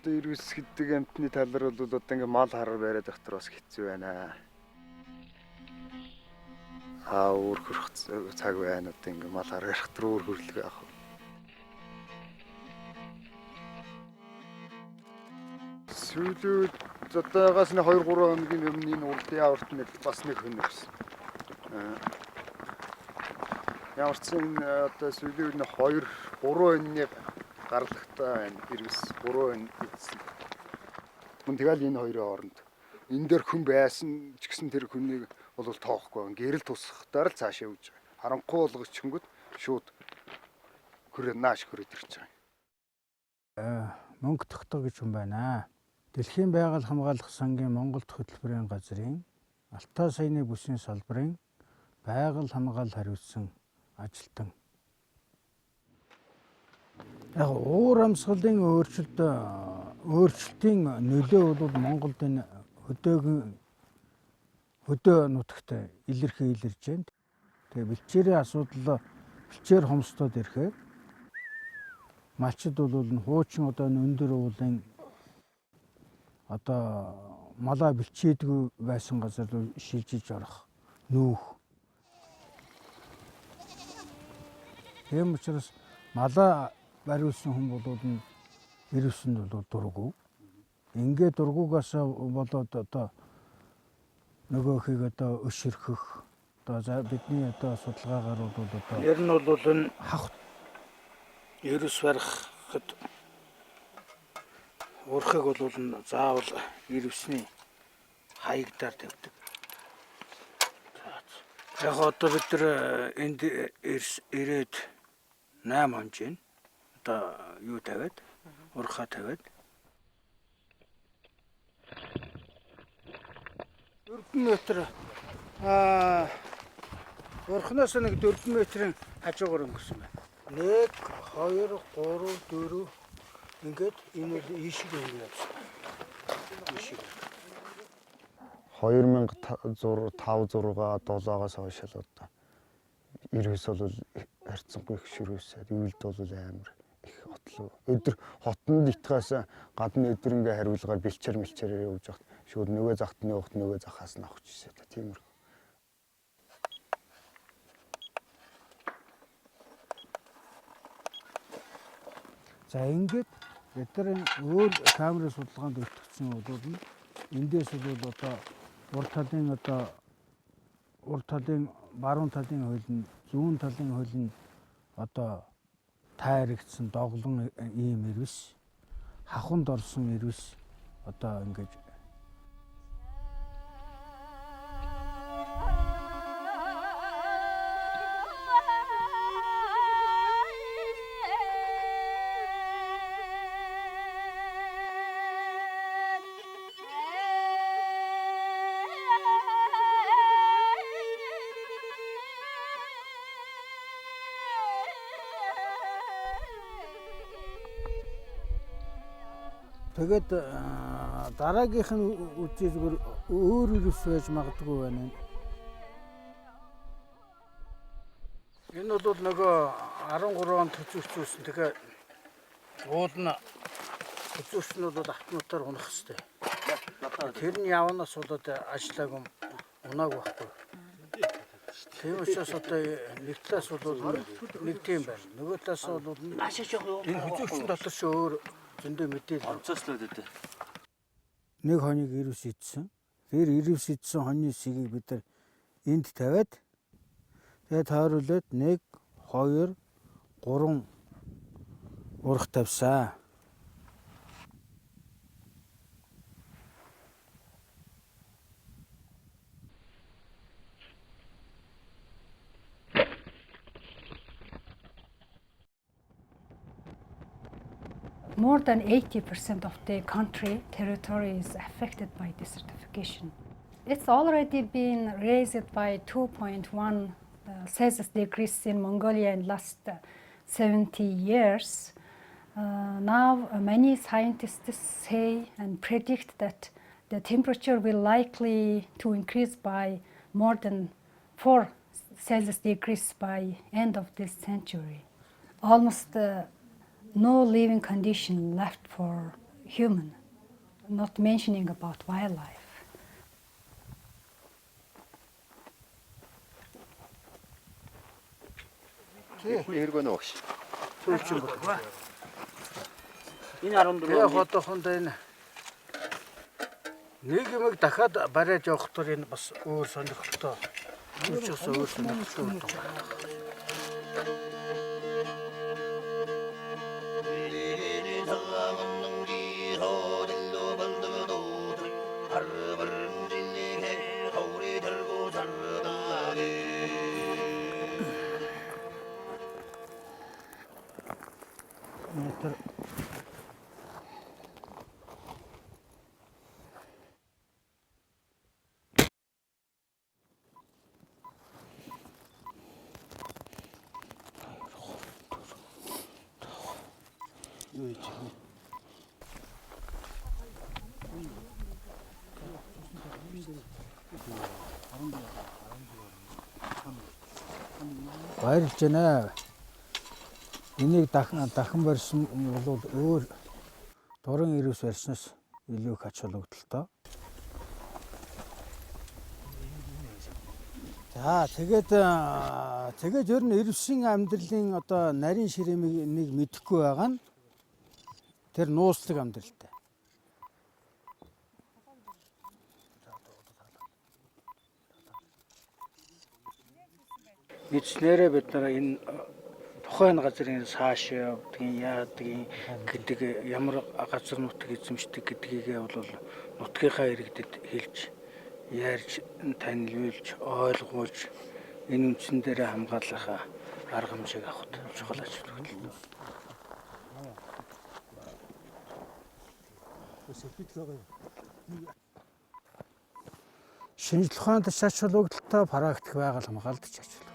Одоо ирвэс гэдэг амьтны талаар бол одоо ингээ мал хараар бариад байх төр бас хэцүү байна. Аа, өөр хөрөх цаг байна, одоо ингээ мал хараар ярих төр өөр хөрлөг яах вэ? Сүүлүүд одоогоос нэг 2 3 хоногийн өмнө энэ урдын аварт нэг бас нэг хүн өгсөн. Ямар ч сан одоо сүүлийн үед 2 3 өнний гарлагтай байна. Ирвэс 3 өн эзсэн. Мөн тэгэл энэ хоёрын хооронд энэ дээр хүн байсан ч гэсэн тэр хүнийг бол тоохгүй. Гэрэл тусахтаар л цаашаа үж байгаа. Харанхуй болгочингүүд шууд хөрөө нааш хөрөөд ирж байгаа. Мөнгө тогтоо гэж хүн байна. Дэлхийн байгаль хамгаалах сангийн Монголд хөтөлбөрийн газрын Алтай саяны бүсийн салбарын байгаль хамгаалал хариуцсан ажилтан. Яг уур амьсгалын өөрчлөлтийн нөлөө бол Монголд энэ хөдөөгийн хөдөө нутагт илэрхий илэрч байна. Тэгээ бэлчээрийн асуудал, бэлчээр хомсдоод ирэхээр малчид бол хуучин одоо өндөр уулын одоо малаа бэлчээдгүй байсан газар руу шилжиж орох нүүх. Тийм учраас малаа бариулсан хүн бол ирвэсэнд бол дургүй. Ингээд дургүйгээс болоод одоо нөгөөхийг одоо өшөрхөх, одоо за бидний одоо судалгаагаар бол одоо Ер нь бол энэ хавх ерөөс барихад урхыг бол заавал ирвэсний хаягдаар тавьдаг. Яг одоо бид нар энд ирээд 8 хонж байна. Одоо юу тавиад, урхаа тавиад 4 метр урхнаас нэг 4 метрийн хажуугаар өнгөрсөн байна. 1 2 3 4 ингээд энэ бол ийшээ ингэ явсан. Ийшээ. 2005 6 7-оос хойш л одоо ирвэс бол харьцангуй их ширүүсээд, үүлд бол амар их отлоо. Өдөр хотонд итгээс гадна өдөр ингээ хариулгаар бэлчээр мэлчээрээ явж байхад шууд нөгөө захт нөөхт нөгөө захаас нь авах жишээ та, тиймэрхүү. За, ингээд бид нар өөр камерын судалгаанд өртөгдсөн бол эндээс бол одоо урд талын, одоо урд талын, баруун талын хөл нь, зүүн талын хөл нь одоо тайрагдсан доглон ийм ирвэс, хавханд орсон ирвэс одоо ингэж. Тэгээд дараагийнх нь үзье, зүгээр өөр ирвэс байж магадгүй байна. Энэ бол нөгөө 13 онд хөзөгцүүлсэн. Тэгээ уул нь хөзөгч нь бол автоматар унах хэвээр. Тэр нь явнаас болоод ажиллаагүй, унааг байхгүй. Тийм учраас одоо нэг талаас бол нэг тийм байна. Нөгөө талаас бол энэ хөзөгчн дотор ч өөр зөндөө мэдээлэл. Онцоослоод өгдөө. Нэг хоног ирвэс идсэн. Тэр ирвэс идсэн хоньны сэгийг бид нар энд тавиад, тэгээд тойруулаад 1 2 3 урах тавьсан. More than 80% of the country territory is affected by desertification. It's already been raised by 2.1 Celsius degrees in Mongolia in last 70 years. Now, many scientists say and predict that the temperature will likely to increase by more than 4 Celsius degrees by end of this century. Almost no living condition left for human, not mentioning about wildlife. Эхний хэрэг байна уу багш? Сүүлчийн бүлэг. Энэ 14 Яг одоохондоо энэ нэг юмыг дахиад бариад явах тул энэ бас өөр сонирхолтой. Үүчээс өөр сонирхолтой үр дүн гардаг. Метр. Юу хийж байна? Баярлж байна. Энийг дахин дахин барьсан бол өөр дуран ирвэс барьснаас илүү их ач холбогдолтой. За тэгээд тэгээд ер нь ирвэсийн амьдралын одоо нарийн ширэмийг нэг мэдэхгүй байгаа нь тэр нууцлаг амьдралтай. Мэдснээрээ бид нар энэ тухайн газрын цааш явдгийн яадгийн гэдэг ямар газар нутаг эзэмшдэг гэдгийгээ бол нутгийнхаа иргэдэд хэлж ярьж танилцуулж ойлгуулж энэ үндсэн дээрээ хамгаалах арга хэмжээг авах чухал ач холбогдолтой. Шинжлэх ухаанд ач холбогдолтой, практик байгаль хамгаалалт ач холбогдолтой.